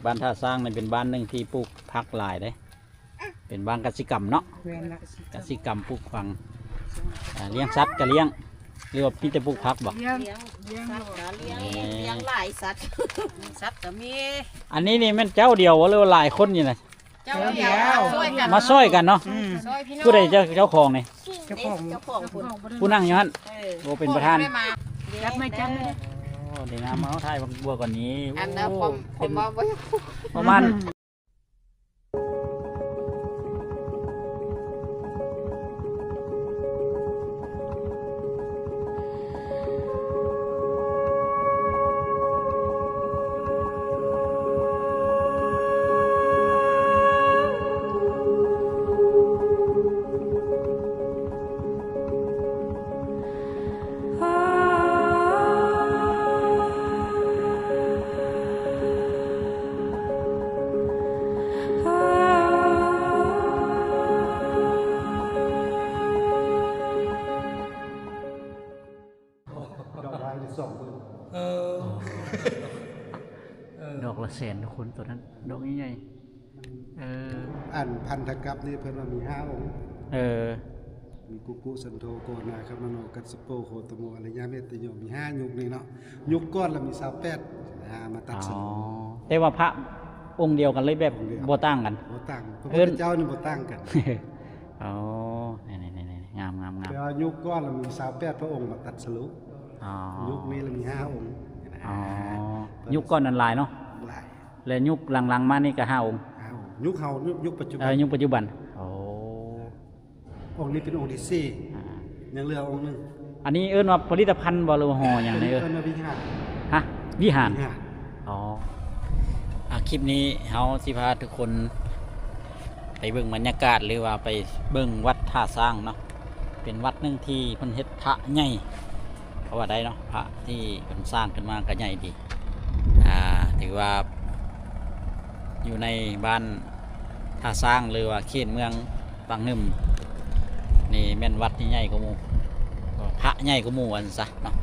ບ້ານທ່າຊ້າງນີ້ເປັນບ້ານໜຶ່ງທີ່ປູກຜັກຫຼາຍເດ້ ເປັນບ້ານກະສິກຳເນາະ ແມ່ນລະ ກະສິກຳປູກຝັງ ອ່າ ລ້ຽງສັດກະລ້ຽງ ຫຼືວ່າມີແຕ່ປູກຜັກບໍ່? ລ້ຽງ ລ້ຽງສັດກະລ້ຽງ ລ້ຽງຫຼາຍສັດ ສັດກະມີ. ອັນນີ້ນີ້ແມ່ນເຈົ້າດຽວບໍ່ ຫຼືວ່າຫຼາຍຄົນຢູ່ນະ? ເຈົ້າດຽວ ມາຊ່ອຍກັນເນາະ ອືມ ຜູ້ໃດເຈົ້າ ເຈົ້າຂອງນີ້? ເຈົ້າຂອງ ເຈົ້າຂອງພຸ້ນ ຜູ້ນັ່ງຢູ່ຫັ້ນ ເອີ ໂອ້ ເປັນປະທານ ຈັບໄມ້ຈັບໄມ້ເດີ ໂອ້ ດີງາມ ເອົາຖ່າຍບັກບົວກ່ອນນີ້ ອັນນັ້ນ ໂອ້ ເປັນ ປະມານ ດອກລາຍນີ້ສອງໝື່ນ ເອີ ເອີ ດອກລະແສນທຸກຄົນ ໂຕນັ້ນ ດອກໃຫຍ່ໆ ເອີ ອັນພັນທະກັບນີ້ເພິ່ນວ່າມີຫ້າອົງ ເອີ ມີກຸກຸ ສັນໂທ ໂກນາ ຄະມະໂນ ກັດສະໂປ ໂຄຕະໂມ ອາລະຍະ ເມດຕະໂຍ ມີຫ້າຍຸກນີ້ເນາະ ຍຸກກ່ອນລະມີຊາວແປດ ອາ ມາຕັດສະໂລ ອໍ ແຕ່ວ່າພະອົງດຽວກັນເລີຍ ແບບ ອົງດຽວ ບໍ່ຕ່າງກັນ ບໍ່ຕ່າງ ພະພຸດທະເຈົ້ານີ້ບໍ່ຕ່າງກັນ ອໍ ນີ້ໆໆໆ ງາມໆໆ ແຕ່ວ່າຍຸກກ່ອນລະມີຊາວແປດພະອົງມາຕັດສະໂລ ອໍ ຍຸກນີ້ລະມີຫ້າອົງ ອໍ ອາ ຍຸກກ່ອນນັ້ນຫຼາຍເນາະ ຫຼາຍ ແລະຍຸກຫຼັງໆມານີ້ກະຫ້າອົງ ຫ້າອົງ ຍຸກເຮົາ ຍຸກ ຍຸກປັດຈຸບັນ ເອີ ຍຸກປັດຈຸບັນ ໂອ້ ອົງນີ້ເປັນອົງທີສີ່ ອາ ຍັງເຫຼືອອົງໜຶ່ງ ອັນນີ້ເອີ້ນວ່າຜະລິດຕະພັນບໍ່ ຫຼືວ່າຫໍ່ຫຍັງນີ້? ເອີ້ນວ່າວິຫານ ຮະ? ວິຫານ ວິຫານ ອໍ ອາ ຄລິບນີ້ເຮົາຊິພາທຸກຄົນໄປເບິ່ງບັນຍາກາດ ຫຼືວ່າໄປເບິ່ງວັດທ່າຊ້າງເນາະ ເປັນວັດໜຶ່ງທີ່ເພິ່ນເຮັດພະໃຫຍ່ ເພາະວ່າໄດ້ເນາະ ພະທີ່ເພິ່ນສ້າງຂຶ້ນມາກະໃຫຍ່ດີ ອາ ຖືວ່າຢູ່ໃນບ້ານທ່າຊ້າງ ຫຼືວ່າເຂດເມືອງ ຝັ່ງໜຶ່ງນີ້ແມ່ນວັດທີ່ໃຫຍ່ກວ່າໝູ່ ພະໃຫຍ່ກວ່າໝູ່ວ່າຊັ້ນຊະເນາະ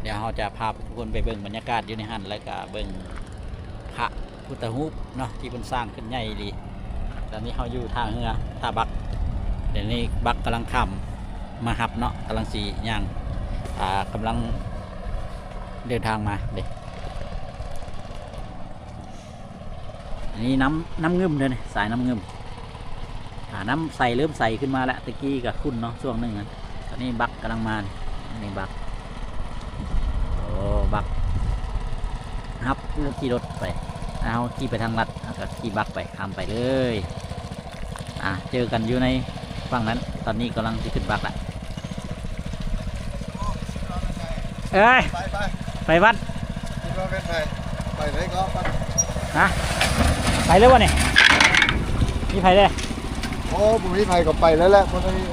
ດຽວເຮົາຈະພາທຸກຄົນໄປເບິ່ງບັນຍາກາດຢູ່ໃນຫັ້ນ ແລ້ວກະເບິ່ງພະພຸດທະຮູບເນາະ ທີ່ເພິ່ນສ້າງຂຶ້ນໃຫຍ່ອີ່ຫຼີ. ຕອນນີ້ເຮົາຢູ່ທ່າເຮືອ ທ່າບັກ ດຽວນີ້ບັກກຳລັງຂ້າມມາຮັບເນາະ ກຳລັງຊິຍ່າງ ອ່າ ກຳລັງເດີນທາງມາເດ້. ອັນນີ້ນ້ຳ ນ້ຳງື່ມເດີນີ້ ສາຍນ້ຳງື່ມ ອ່າ ນ້ຳໃສ ເລີ່ມໃສຂຶ້ນມາແລ້ວ ແຕ່ກີ້ກະຂຸ່ນເນາະ ຊ່ວງໜຶ່ງ ຕອນນີ້ບັກກຳລັງມາ ນີ້ບັກ ໂອ້ ບັກຮັບ ຂີ່ລົດໄປ ເຮົາຂີ່ໄປທາງລັດ ເຮົາກະຂີ່ບັກໄປ ຂ້າມໄປເລີຍ. ອ່າ ເຈີກັນຢູ່ໃນຝັ່ງນັ້ນ ຕອນນີ້ກຳລັງຊິຂຶ້ນບັກລະ ເອີຍ ໄປ ໄປ ໄປວັດ ຄິດວ່າແມ່ນໃຜ ໄປໄດ້ກໍໄປ ຮະ ໄປເລີຍບໍ່ນີ້ ມີໃຜເດ້? ໂອ້ ບໍ່ມີໃຜກໍໄປເລີຍແຫຼະ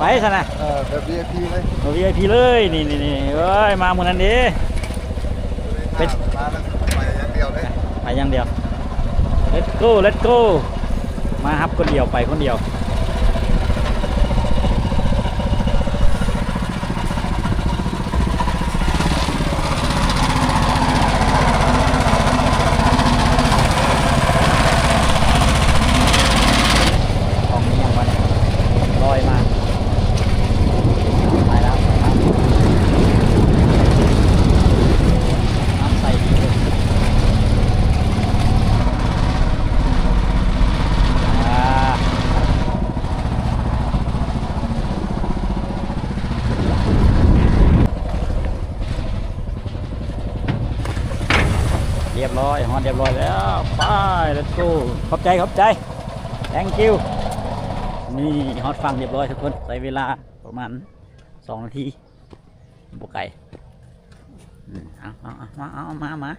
ໄປຊັ້ນນະ ເອີ ແບບ ວີໄອພີເລີຍ ເອີ ວີໄອພີເລີຍ ນີ້ໆໆ ເອີຍ ມາມື້ນັ້ນເດ້ ໄປ ໄປຢ່າງດຽວເລີຍ ໄປຢ່າງດຽວ ເລັດໂກ ເລັດໂກ ມາຮັບຄົນດຽວ ໄປຄົນດຽວ. ຂອງອີ່ຫຍັງວະນີ້ ລອຍມາ ໄປແລ້ວ ໄປແລ້ວ ນ້ຳໃສດີເລີຍ ອ່າ. ຮຽບຮ້ອຍ ຮອດຮຽບຮ້ອຍແລ້ວ ໄປ ເລັດໂກ ຂອບໃຈ ຂອບໃຈ ແທັງກິ້ວ ນີ້ ຮອດຝັ່ງຮຽບຮ້ອຍທຸກຄົນ ໃຊ້ເວລາປະມານສອງນາທີ ບໍ່ໄກ ອືມ ເອົາ ເອົາ ເອົາ ມາ ເອົາ ມາ ມາ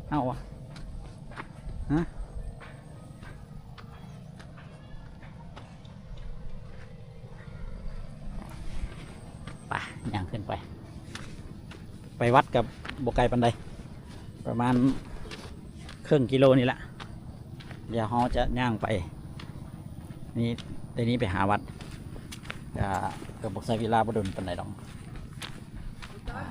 ເອົາວະ ຮະ ໄປ ຍ່າງຂຶ້ນໄປ ໄປວັດກະບໍ່ໄກປານໃດ ປະມານເຄິ່ງກິໂລນີ້ລະ ດຽວເຮົາຈະຍ່າງໄປ ນີ້ ແຕ່ນີ້ໄປຫາວັດ ກະ ກະບໍ່ໃຊ້ເວລາບໍ່ດົນປານໃດດອກ ອ່າ.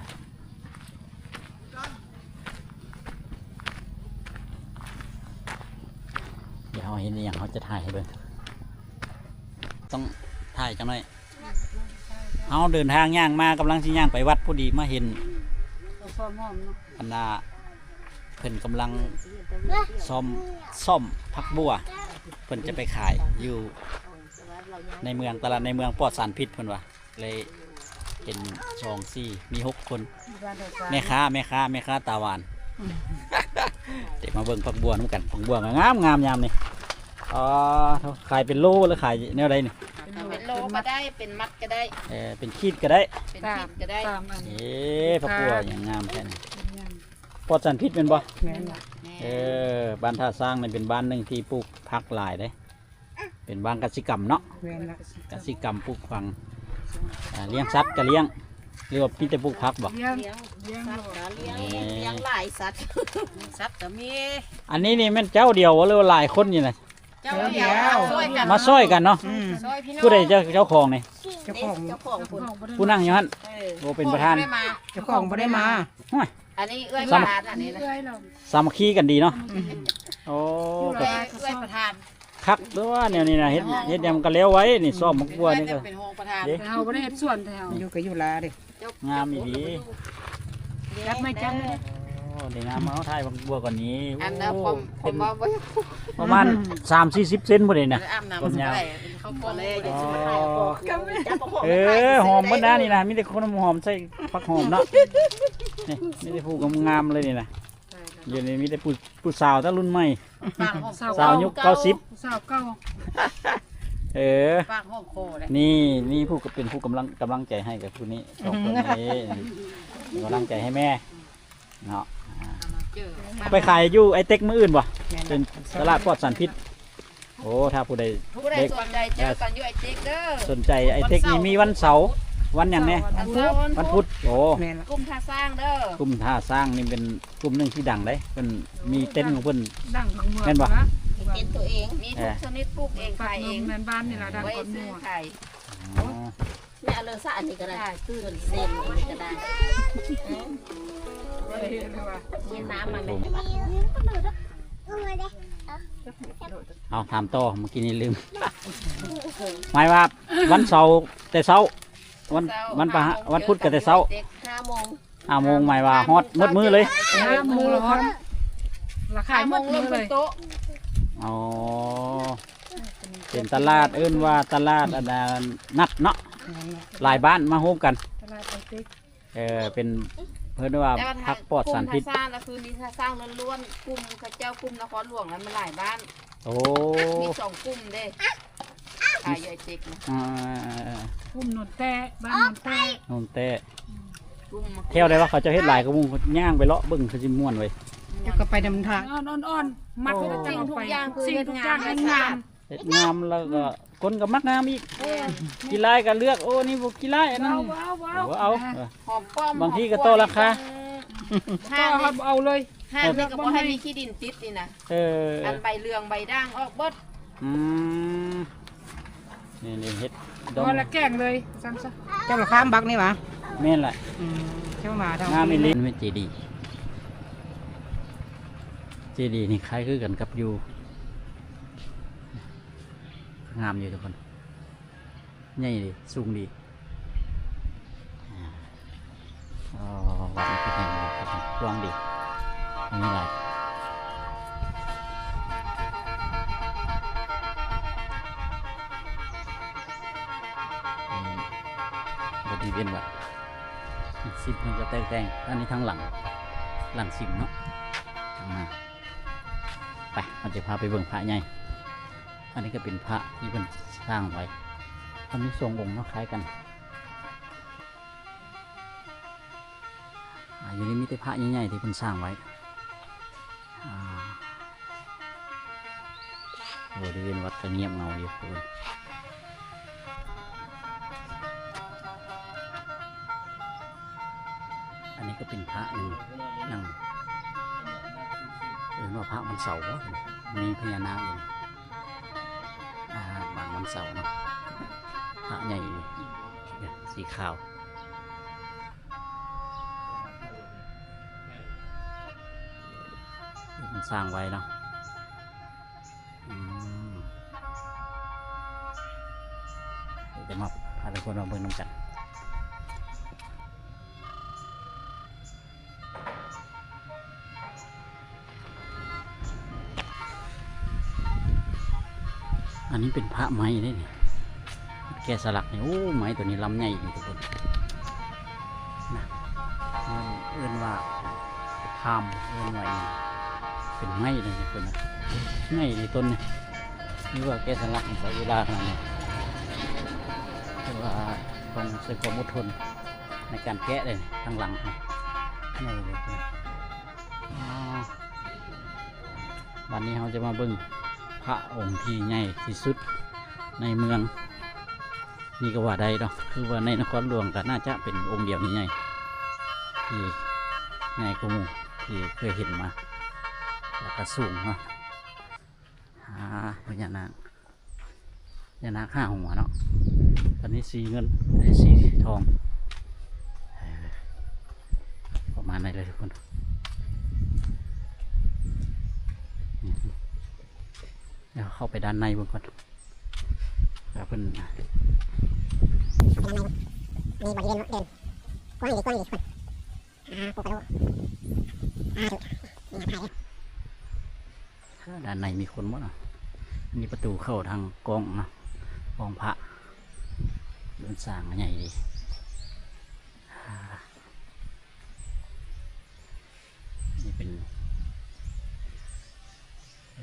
ເຮົາເຫັນອີ່ຫຍັງ ເຮົາຈະຖ່າຍໃຫ້ເບິ່ງ. ຕ້ອງຖ່າຍຈັກໜ້ອຍ. ເຮົາເດີນທາງຍ່າງມາ ກຳລັງຊິຍ່າງໄປວັດ ພໍດີມາເຫັນ ເຂົາຊ້ອມຫອມເນາະ ອັນນ່າ ເພິ່ນກຳລັງຊ້ອມ ຊ້ອມຜັກບົ່ວ ເພິ່ນຈະໄປຂາຍຢູ່ໃນເມືອງ ຕະຫຼາດໃນເມືອງປອດສານພິດ ເພິ່ນວ່າ. ເລີຍເຫັນສອງ ສີ່ ມີຫົກຄົນ ແມ່ຄ້າ ແມ່ຄ້າ ແມ່ຄ້າຕາຫວານ. ອືມ ເດ ມາເບິ່ງຜັກບົ່ວນຳກັນ. ຜັກບົ່ວງາມໆ ຍາມນີ້. ອໍ ຂາຍເປັນໂລ ຫຼືຂາຍແນວໃດນີ້? ເປັນໂລກໍໄດ້ ເປັນມັດກໍໄດ້ ເອີ ເປັນຂີດກໍໄດ້ ເປັນຂີດກໍໄດ້. ເອີ ຜັກບົ່ວຫຍັງງາມແທ້ນີ້. ປອດສານພິດແມ່ນບໍ່? ແມ່ນ. ເອີ ບ້ານທ່າຊ້າງນີ້ເປັນບ້ານໜຶ່ງທີ່ປູກຜັກຫຼາຍເດ້. ເປັນບ້ານກະສິກຳເນາະ. ແມ່ນລະ ກະສິກຳປູກຝັງ ອ່າ ລ້ຽງສັດກະລ້ຽງ ຫຼືວ່າມີແຕ່ປູກຜັກບໍ່? ລ້ຽງ ລ້ຽງສັດກະລ້ຽງ ເອີ ລ້ຽງຫຼາຍສັດ ສັດກະມີ. ອັນນີ້ນີ້ແມ່ນເຈົ້າດຽວບໍ່ ຫຼືວ່າຫຼາຍຄົນຢູ່ນະ? ເຈົ້າດຽວ ມາຊ່ອຍກັນ ມາຊ່ອຍກັນເນາະ. ອືມ ຊ່ອຍພີ່ນ້ອງ. ຜູ້ໃດເຈົ້າ ເຈົ້າຂອງນີ້? ເຈົ້າຂອງ ເຈົ້າຂອງ ຜູ້ນັ່ງຢູ່ຫັ້ນ. ເອີ ໂອ້ ເປັນປະທານ. ເຈົ້າຂອງບໍ່ໄດ້ມາ ເຈົ້າຂອງບໍ່ໄດ້ມາ. ຫ້ວຍ ອັນນີ້ເອື້ອຍ ສາມັກ ປະທານ ອັນນີ້ນະ ສາມັກຄີກັນດີເນາະ. ອືມ ໂອ້ ເອື້ອຍປະທານ. ຄັກເດີວ່າແນວນີ້ນະ ເຮັດ ເຮັດຫຍັງມັນກໍແລ້ວໄວນີ້. ອືມ ຊ້ອມໝາກບົວນີ້ກໍເປັນຮອງປະທານເດ້. ເຮົາບໍ່ໄດ້ເຮັດສວນແທ້ ເຮົາຢູ່ກໍຢູ່ລາເດ້. ງາມອີ່ຫຼີ. ຈັບໄມ້ຈັບໄມ້ເດ້. ໂອ້ ໄດ້ງາມ. ເອົາ ຖ່າຍໝາກບົວກ່ອນນີ້. ອັນນະ ໂອ້ ຄວາມ ຄວາມວ່າບໍ່ ປະມານສາມສີ່ສິບເຊັນພຸ້ນເດ້ນະ. ເອີ ອາບນ້ຳ ຄວາມຍາວ ເຂົາກໍເລີຍ ອໍ ເອີ ຫອມເບິດນະນີ້ນະ. ມີແຕ່ຄົນຫອມໃສ່ຜັກຫອມເນາະ. ນີ້ ມີແຕ່ຜູ້ງາມໆເລີຍນີ້ນະ. ດຽວນີ້ມີແຕ່ຜູ້ ຜູ້ສາວແຕ່ລຸ້ນໃໝ່ ປາກຫອມຄໍ ສາວຍຸກເກົ້າສິບ ສາວເກົ່າ. ເອີ ປາກຫອມຄໍແຫຼະ. ນີ້ ນີ້ຜູ້ກໍເປັນຜູ້ກຳລັງ ກຳລັງໃຈໃຫ້ກັບຜູ້ນີ້ ສອງຄົນນີ້ ກຳລັງໃຈໃຫ້ແມ່ເນາະ. ເອົາໄປຂາຍຢູ່ໄອເຕັກມື້ອື່ນບໍ່? ແມ່ນ ເປັນຕະຫຼາດປອດສານພິດ. ໂອ້ ຖ້າຜູ້ໃດ ຜູ້ໃດ ເດັກ ສົນໃຈເຈີກັນຢູ່ໄອເຕັກເດີ. ສົນໃຈໄອເຕັກນີ້ມີວັນເສົາ ວັນຫຍັງແດ່? ວັນພຸດ ວັນພຸດ. ໂອ້ ແມ່ນລະ ກຸ່ມທ່າຊ້າງເດີ ກຸ່ມທ່າຊ້າງນີ້ເປັນກຸ່ມໜຶ່ງທີ່ດັງເດ້. ເພິ່ນມີເຕັນຂອງເພິ່ນ ດັງທັງເມືອງ ແມ່ນບໍ່? ມີເຕັນຕົວເອງ ມີທຸກຊະນິດ ປູກເອງ ຂາຍເອງ. ແມ່ນ ບ້ານນີ້ລະດັງກວ່າໝູ່. ອໍ ແມ່ເອົາເລີສະອັນນີ້ກໍໄດ້ ເສັ້ນອັນນີ້ກໍໄດ້. ເອີ ມີນ້ຳມາແມ່. ເອົາ ຖາມຕໍ່ ເມື່ອກີ້ນີ້ລືມ. ໝາຍວ່າວັນເສົາແຕ່ເຊົ້າ ວັນ ວັນພະຫັດ ວັນພຸດກໍແຕ່ເຊົ້າ ຫ້າໂມງ ຫ້າໂມງ ໝາຍວ່າຮອດໝົດມື້ເລີຍ. ຫ້າໂມງລະຮອດ ລະຂາຍໝົດມື້ເລີຍ. ອໍ ເປັນຕະຫຼາດ ເອີ້ນວ່າຕະຫຼາດອັນນັ້ນນັດເນາະ. ແມ່ນລະ ຫຼາຍບ້ານມາໂຮມກັນ ຕະຫຼາດໄອເຕັກ. ເອີ ເປັນ ເພິ່ນວ່າ ແຕ່ວ່າ ຜັກປອດສານພິດ ກຸ່ມທ່າຊ້າງລະຄືມີທ່າຊ້າງລ້ວນໆ ກຸ່ມເຂົາເຈົ້າ ກຸ່ມນະຄອນຫຼວງລະມັນຫຼາຍບ້ານ. ໂອ້ ມີສອງກຸ່ມເດ້ ຂາຍຢູ່ໄອເຕັກນະ. ອ່າ ກຸ່ມໂນນແຕ້ ບ້ານໂນນແຕ້ ໂນນແຕ້. ກຸ່ມ ແຖວໃດວະ ເຂົາເຈົ້າເຮັດຫຼາຍກວ່າໝູ່ ຍ່າງໄປເລາະເບິ່ງຄືຊິມ່ວນເວີຍ. ເຈົ້າກໍໄປນຳທາງ ອ່ອນໆ ມັດ ໂອ້ ທຸກຢ່າງ ສິ່ງທຸກຢ່າງຄື ສິ່ງທຸກຢ່າງ ເຮັດງາມ ງາມ ເຮັດງາມ ແລ້ວກໍ ອືມ ຄົນກໍມັກງາມອີກ. ແມ່ນ ກິນຫຼາຍກໍເລືອກ ໂອ້ ນີ້ບໍ່ກິນຫຼາຍ ອັນນັ້ນ ບໍ່ເອົາ ບໍ່ເອົາ ບໍ່ເອົາ. ເອີ ຫອມປ້ອມ ບາງທີກໍຕໍ່ລາຄາ ຫອມປ້ອມ ຫ້າມ ບໍ່ເອົາເລີຍ ຫ້າມນີ້ກໍບໍ່ໃຫ້ມີຂີ້ດິນຕິດນີ້ນະ. ເອີ ອັນໃບເຫຼືອງໃບດ່າງອອກເບິດ. ອືມ ນີ້ໆ ເຮັດດົງ ບໍ່ລະແກງເລີຍ ຊັ້ນຊະ. ເຈົ້າລະຂ້າມບັກນີ້ຫວາ? ແມ່ນລະ. ອືມ ເຈົ້າມາທາງ ງາມອີ່ຫຼີ. ເປັນເຈດີ ເຈດີນີ້ຄ້າຍຄືກັນກັບຢູ່ ງາມຢູ່ທຸກຄົນ ໃຫຍ່ດີ ສູງດີ. ອ່າ ອໍ ວັດນີ້ເປັນຫຍັງດີ ກວ້າງດີ ມີຫຼາຍ ອືມ ບໍລິເວນວັດ ສິບ ມັນກໍແຕກແຕ່ງ. ອັນນີ້ທາງຫຼັງ ຫຼັງສິບເນາະ ທາງໜ້າ. ໄປ ເຮົາຈະພາໄປເບິ່ງພະໃຫຍ່. ອັນນີ້ກໍເປັນພະທີ່ເພິ່ນສ້າງໄວ້ ເພິ່ນມີສອງອົງເນາະ ຄ້າຍກັນ. ອ່າ ຢູ່ນີ້ມີແຕ່ພະໃຫຍ່ໆທີ່ເພິ່ນສ້າງໄວ້. ອ່າ ບໍລິເວນວັດກໍງຽບເຫງົາຢູ່ພຸ້ນ. ອັນນີ້ກໍເປັນພະໜຶ່ງນັ່ງ ເອີ້ນວ່າພະວັນເສົາບໍ? ມີພະຍານາກຢູ່ ອ່າ ບາງວັນເສົາເນາະ ພະໃຫຍ່ຢູ່ ສີຂາວ ເພິ່ນສ້າງໄວ້ເນາະ. ອືມ ດຽວຈະມາພາທຸກຄົນມາເບິ່ງນຳກັນ. ອັນນີ້ເປັນພະໄມ້ເດ້ນີ້ ແກະສະຫຼັກນີ້. ໂອ້ ໄມ້ໂຕນີ້ລຳໃຫຍ່ດີທຸກຄົນນະ. ເອີ້ນວ່າພາມ ເອີ້ນວ່າອີ່ຫຍັງ ເປັນໄມ້ເດ້ທຸກຄົນນະ. ໃຫຍ່ເດ້ຕົ້ນນີ້ ຫຼືວ່າແກະສະຫຼັກໃຊ້ເວລາຂະໜາດນີ້ ແຕ່ວ່າຕ້ອງໃຊ້ຄວາມອົດທົນໃນການແກະເດ້. ທາງຫຼັງນີ້ໃຫຍ່ເດ້. ອໍ ບາດນີ້ເຮົາຈະມາເບິ່ງພະອົງທີ່ໃຫຍ່ທີ່ສຸດໃນເມືອງນີ້ກໍວ່າໄດ້ເນາະ. ຄືວ່າໃນນະຄອນຫຼວງກໍໜ້າຈະເປັນອົງດຽວນີ້ໃຫຍ່ ທີ່ໃຫຍ່ກວ່າໝູ່ທີ່ເຄີຍເຫັນມາ ແລ້ວກໍສູງເນາະ. ອ່າ ພະຍານາກ ພະຍານາກຫ້າຫົວເນາະ. ອັນນີ້ສີເງິນ ອັນນີ້ສີທອງ ເອີ ປະມານນັ້ນເລີຍທຸກຄົນ. ດຽວເຂົ້າໄປດ້ານໃນເບິ່ງກ່ອນ ວ່າເພິ່ນ ນີ້ ອັນນີ້ບໍ່ເດັ່ນ ເດັ່ນ ກວ້າງອີ່ຫຼີ ກວ້າງອີ່ຫຼີທຸກຄົນ. ອ່າ ປູກະໂລ ອ່າ ຖືກ ນີ້ຖ່າຍເດີ. ເອີ ດ້ານໃນມີຄົນບໍ່ເນາະ? ນີ້ປະຕູເຂົ້າທາງກ້ອງເນາະ ກ້ອງພະ ເປັນສ້າງໃຫຍ່ດີ. ອ່າ ນີ້ເປັນ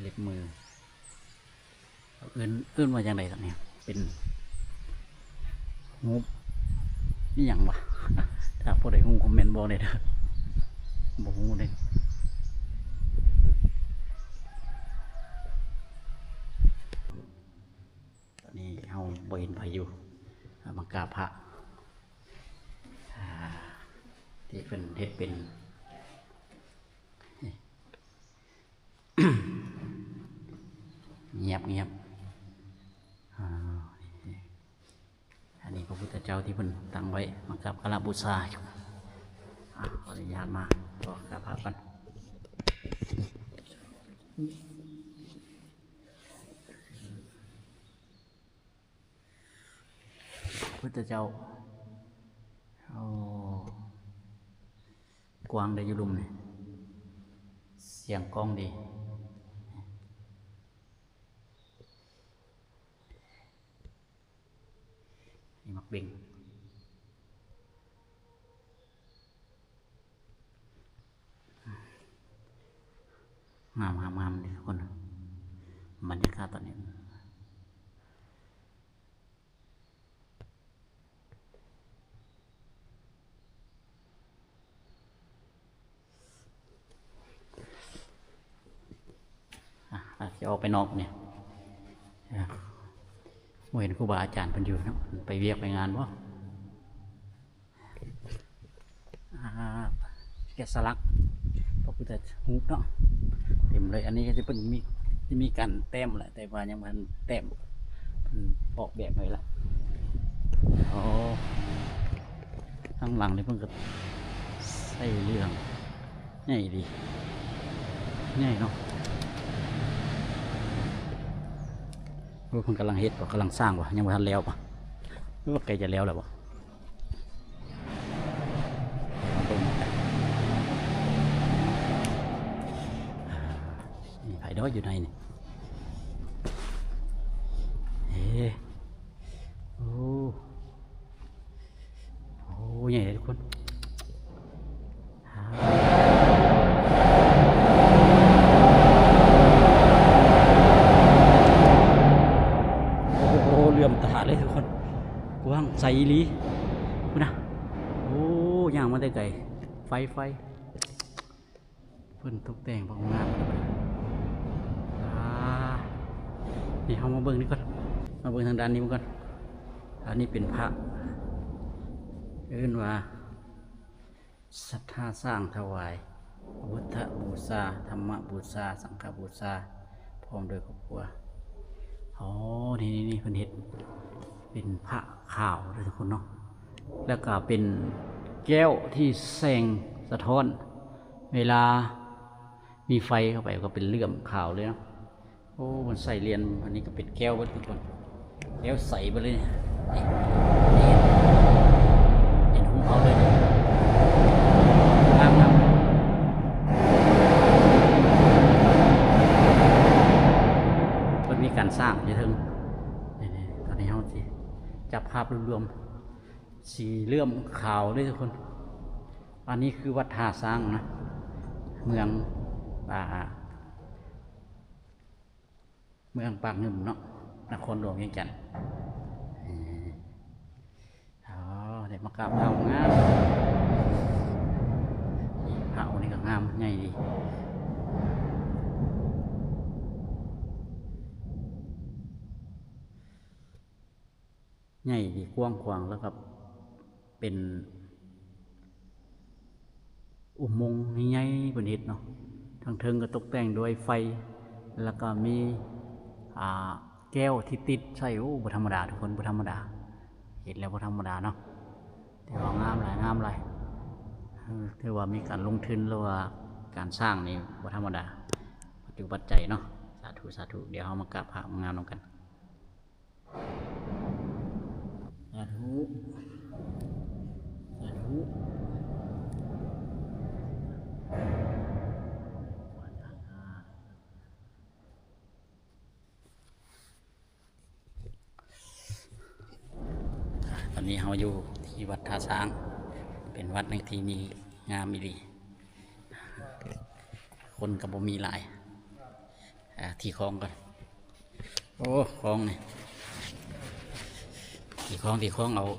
ເລັບມື. ເອີ້ນ ເອີ້ນວ່າຈັ່ງໃດສັກນີ້? ເປັນຮູບອີ່ຫຍັງວະ? ຖ້າຜູ້ໃດຮູ້ຄອມເມັນບອກແດ່ເດີ ບໍ່ຮູ້ເດ້. ຕອນນີ້ເຮົາບໍ່ເຫັນໃຜຢູ່ ເຮົາມາກາບພະ ອ່າ ທີ່ເພິ່ນເຮັດເປັນ ງຽບໆ. ອ່າ ອັນນີ້ພະພຸດທະເຈົ້າທີ່ເພິ່ນຕັ້ງໄວ້ ມາກາບຄາລະບູຊາ. ອ່າ ຂໍອະນຸຍາດມາ ຂໍກາບພະກ່ອນ. ພຸດທະເຈົ້າ ໂອ້ ກວ້າງເດ້ຢູ່ລຸ່ມນີ້ ສຽງກ້ອງດີ. ນີ້ໝາກເບັງ. ງາມໆໆ ເດ້ທຸກຄົນ ບັນຍາກາດຕອນນີ້. ອ່ະ ຊິອອກໄປນອກນີ້ ອ່ະ ບໍ່ເຫັນຄູບາອາຈານເພິ່ນຢູ່ເນາະ ເພິ່ນໄປວຽກໄປງານບໍ່? ອ່າ ແກະສະຫຼັກພະພຸດທະຮູບເນາະ ເຕັມເລີຍ. ອັນນີ້ກໍຈະເປັນ ມີ ຈະມີການແຕ້ມແຫຼະ ແຕ່ວ່າຍັງບໍ່ທັນແຕ້ມ ເພິ່ນອອກແບບໃຫ້ລະ. ໂອ້ ທາງຫຼັງນີ້ເພິ່ນກໍໃສ່ເລື່ອງ ໃຫຍ່ດີ ໃຫຍ່ເນາະ. ໂອ້ ເພິ່ນກຳລັງເຮັດບໍ່? ກຳລັງສ້າງບໍ່? ຍັງບໍ່ທັນແລ້ວບໍ່? ຫຼືວ່າໃກ້ຈະແລ້ວແລ້ວບໍ່? ມາເບິ່ງນຳກັນ ມີໃຜເນາະຢູ່ໃນນີ້? ເອີ ໂອ້ ໂອ້ ໃຫຍ່ເດ້ທຸກຄົນ. ໂອ້ໂຫ ເຫຼື້ອມຕາເລີຍທຸກຄົນ ກວ້າງໃສອີ່ຫຼີ ພຸ້ນນະ. ໂອ້ ຍ່າງມາແຕ່ໄກ ໄຟ ໄຟ. ເພິ່ນຕົກແຕ່ງພາງງາມ. ອ່າ ນີ້ເຮົາມາເບິ່ງນີ້ກ່ອນ ມາເບິ່ງທາງດ້ານນີ້ເບິ່ງກ່ອນ. ອັນນີ້ເປັນພະ ເອີ້ນວ່າສັດທາສ້າງຖະຫວາຍ ພຸດທະບູຊາ ທຳມະບູຊາ ສັງຄະບູຊາ ພ້ອມດ້ວຍຄອບຄົວ. ອໍ ນີ້ໆໆ ເພິ່ນເຮັດເປັນພະຂາວເດີທຸກຄົນເນາະ ແລ້ວກະເປັນແກ້ວທີ່ແສງສະທ້ອນ ເວລາມີໄຟເຂົ້າໄປກໍເປັນເຫຼື້ອມຂາວເລີຍເນາະ. ໂອ້ ມັນໃສ່ຫຼຽນ ອັນນີ້ກໍເປັນແກ້ວເບິດທຸກຄົນ ແກ້ວໃສເບິດເລີຍນີ້ ນີ້ ເຫັນຮູບເຮົາເລີຍ ງາມໆ ເພິ່ນມີການສ້າງຢູ່ເທິງ ນີ້ໆ ຕອນນີ້ເຮົາຊິຈັບພາບລວມໆ ສີເຫຼື້ອມຂາວເລີຍທຸກຄົນ ອັນນີ້ຄືວັດທ່າຊ້າງນະ ເມືອງ ອ່າ ເມືອງປາກງື່ມເນາະ ນະຄອນຫຼວງວຽງຈັນ ອໍ ໄດ້ມາກາບພະງາມ ພະອົງນີ້ກໍງາມ ໃຫຍ່ດີ ໃຫຍ່ດີ ກວ້າງຂວາງ ແລ້ວກໍເປັນ ອຸໂມງໃຫຍ່ໆ ເພິ່ນເຮັດເນາະ ທາງເທິງກໍຕົກແຕ່ງດ້ວຍໄຟ ແລ້ວກໍມີ ອ່າ ແກ້ວທີ່ຕິດໃສ່ ໂອ້ ບໍ່ທຳມະດາທຸກຄົນ ບໍ່ທຳມະດາ ເຮັດແລ້ວບໍ່ທຳມະດາເນາະ ຖືວ່າງາມຫຼາຍ ງາມຫຼາຍ ເອີ ຖືວ່າມີການລົງທຶນ ຫຼືວ່າການສ້າງນີ້ບໍ່ທຳມະດາ ປັດຈຸປັດໄຈເນາະ ສາທຸ ສາທຸ ດຽວເຮົາມາກາບພະງາມນຳກັນ. ສາທຸ ສາທຸ ຕອນນີ້ເຮົາຢູ່ທີ່ວັດທ່າຊ້າງ ເປັນວັດໜຶ່ງທີ່ມີງາມອີ່ຫຼີ ຄົນກໍບໍ່ມີຫຼາຍ ອ່າ ທີ່ຄອງກ່ອນ ໂອ້ ຄອງນີ້ ທີ່ຄອງ ທີ່ຄອງເອົາ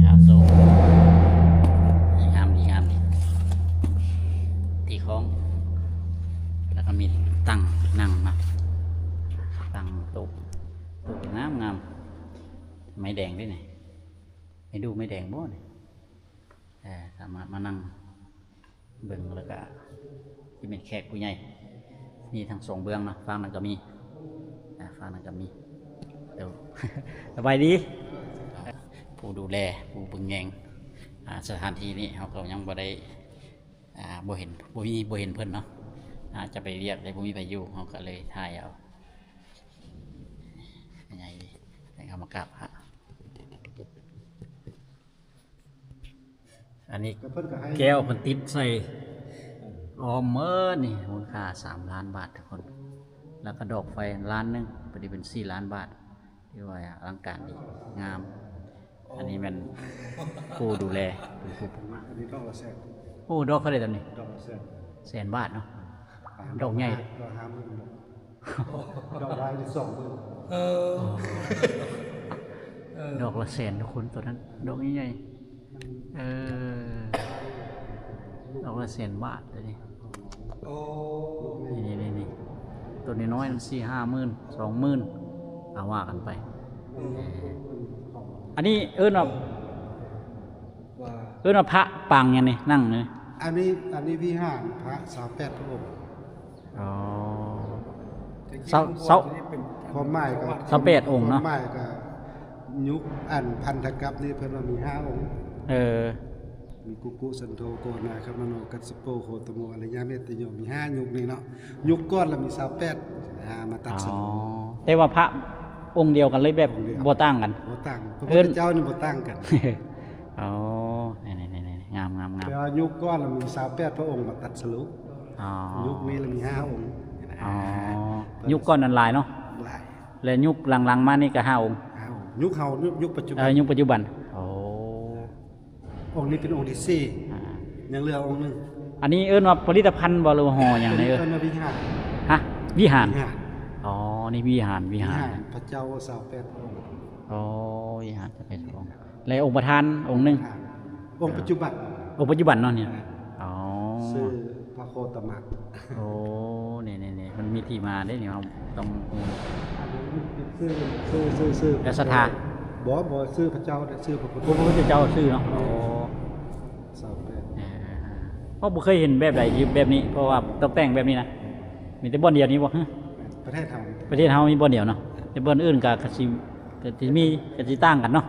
ອາໂສກ ງາມດີ ງາມດີ ທີ່ຄອງ ແລ້ວກໍມີຕັ່ງນັ່ງເນາະ ຕັ່ງໂຕະ ໂຕະງາມໆ ໄມ້ແດງເດ້ນີ້ ໄມ້ດູ່ໄມ້ແດງບໍ່ນີ້? ເອີ ສາມາດມານັ່ງເບິ່ງ ແລ້ວກະຊິເປັນແຂກຜູ້ໃຫຍ່ ມີທັງສອງເບື້ອງເນາະ ຝັ່ງນັ້ນກໍມີ ອ່າ ຝັ່ງນັ້ນກໍມີ ໂດ ສະບາຍດີ ຜູ້ດູແລ ຜູ້ເບິ່ງແຍງ ອ່າ ສະຖານທີ່ນີ້ເຮົາກໍຍັງບໍ່ໄດ້ ອ່າ ບໍ່ເຫັນ ບໍ່ມີ ບໍ່ເຫັນເພິ່ນເນາະ ອາດຈະໄປວຽກ ແຕ່ບໍ່ມີໃຜຢູ່ ເຮົາກໍເລີຍຖ່າຍເອົາ ໃຫຍ່ດີ ໃຫ້ເຮົາມາກາບພະ. ອັນນີ້ ແລ້ວເພິ່ນກໍໃຫ້ ແກ້ວເພິ່ນຕິດໃສ່ ເອີ ອ້ອມເໝິດນີ້ ມູນຄ່າສາມລ້ານບາດທຸກຄົນ ແລ້ວກໍດອກໄຟລ້ານໜຶ່ງ ພໍດີເປັນສີ່ລ້ານບາດ ຖືວ່າອະລັງການດີ ງາມ ອັນນີ້ແມ່ນຜູ້ດູແລ ເປັນຜູ້ ອັນນີ້ດອກລະແສນ ໂອ້ ດອກເທົ່າໃດຕອນນີ້? ດອກລະແສນ ແສນບາດເນາະ ອ່າ ດອກໃຫຍ່ ດອກຫ້າ ດອກຫ້າໝື່ນ ດອກຫຼາຍນີ້ສອງໝື່ນ ເອີ ເອີ ດອກລະແສນທຸກຄົນ ຕອນນັ້ນ ດອກໃຫຍ່ໆ ເອີ ດອກລະແສນບາດເດ້ນີ້ ໂອ້ ນີ້ໆໆ ໂຕນ້ອຍໆ ສີ່ຫ້າໝື່ນ ສອງໝື່ນ ເອົາວ່າກັນໄປ ເອີ ອັນນີ້ເອີ້ນວ່າ ວ່າ ເອີ້ນວ່າພະປາງຫຍັງນີ້ ນັ່ງນີ້? ອັນນີ້ ອັນນີ້ວິຫານພະຊາວແປດພະອົງ ອໍ ຊາວ ຊາວ ຄວາມໝາຍກໍ ຊາວແປດອົງເນາະ ຄວາມໝາຍກໍຍຸກອັນພັນທະກັບນີ້ເພິ່ນວ່າມີຫ້າອົງ ເອີ ມີກຸກຸ ສັນໂທ ໂກນາ ຄະມະໂນ ກັດສະໂປ ໂຄຕະໂມ ອາລະຍະ ເມດຕະໂຍ ມີຫ້າຍຸກນີ້ເນາະ ຍຸກກ່ອນລະມີຊາວແປດ ອ່າ ມາຕັດສະ ອໍ ແຕ່ວ່າພະອົງດຽວກັນເລີຍ ແບບ ອົງດຽວ ບໍ່ຕ່າງກັນ ບໍ່ຕ່າງ ພະພຸດທະເຈົ້ານີ້ບໍ່ຕ່າງກັນ ອໍ ນີ້ໆໆ ງາມໆໆ ແຕ່ວ່າຍຸກກ່ອນລະມີຊາວແປດພະອົງມາຕັດສະ ອໍ ຍຸກນີ້ລະມີຫ້າອົງ ອໍ ຍຸກກ່ອນນັ້ນຫຼາຍເນາະ ຫຼາຍ ແລະຍຸກຫຼັງໆມານີ້ກໍຫ້າອົງ ຫ້າອົງ ຍຸກເຮົາ ຍຸກ ຍຸກປັດຈຸບັນ ເອີ ຍຸກປັດຈຸບັນ ອໍ ອົງນີ້ເປັນອົງທີສີ່ ອ່າ ຍັງເຫຼືອອົງໜຶ່ງ ອັນນີ້ເອີ້ນວ່າຜະລິດຕະພັນບໍ່ ຫຼືວ່າຫໍ່ຫຍັງນີ້? ເອີ້ນວ່າວິຫານ ຮະ ວິຫານ ວິຫານ ອໍ ນີ້ວິຫານ ວິຫານ ວິຫານພະເຈົ້າຊາວແປດອົງ ອໍ ວິຫານຊາວແປດອົງ ແລະອົງປະທານອົງໜຶ່ງ ອົງປັດຈຸບັນ ອົງປັດຈຸບັນເນາະນີ້ ອ່າ ອໍ ຊື່ພະໂຄຕະມະ ໂອ້ ນີ້ໆໆ ມັນມີທີ່ມາເດ້ນີ້ ເຮົາຕ້ອງຮູ້ ອັນນີ້ເປັນຊື່ ຊື່ ຊື່ ຊື່ ແລະສັດທາ ບໍ່ ບໍ່ ຊື່ພະເຈົ້າ ແລະຊື່ພະພຸດທະ ໂອ້ ພະພຸດທະເຈົ້າຊື່ເນາະ ໂອ້ ຊາວແປດ ເອີ ເພາະບໍ່ເຄີຍເຫັນແບບໃດທີ່ແບບນີ້ ເພາະວ່າຕົກແຕ່ງແບບນີ້ນະ ມີແຕ່ບ່ອນດຽວນີ້ບໍ່? ປະເທດເຮົາ ປະເທດເຮົາມີບ່ອນດຽວເນາະ ແຕ່ບ່ອນອື່ນກໍ ກໍຊິ ກໍຊິມີ ກໍຊິຕ່າງກັນເນາະ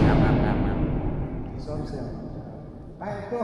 ງາມໆໆ ອມເສື້ອ ໄປໂຕ.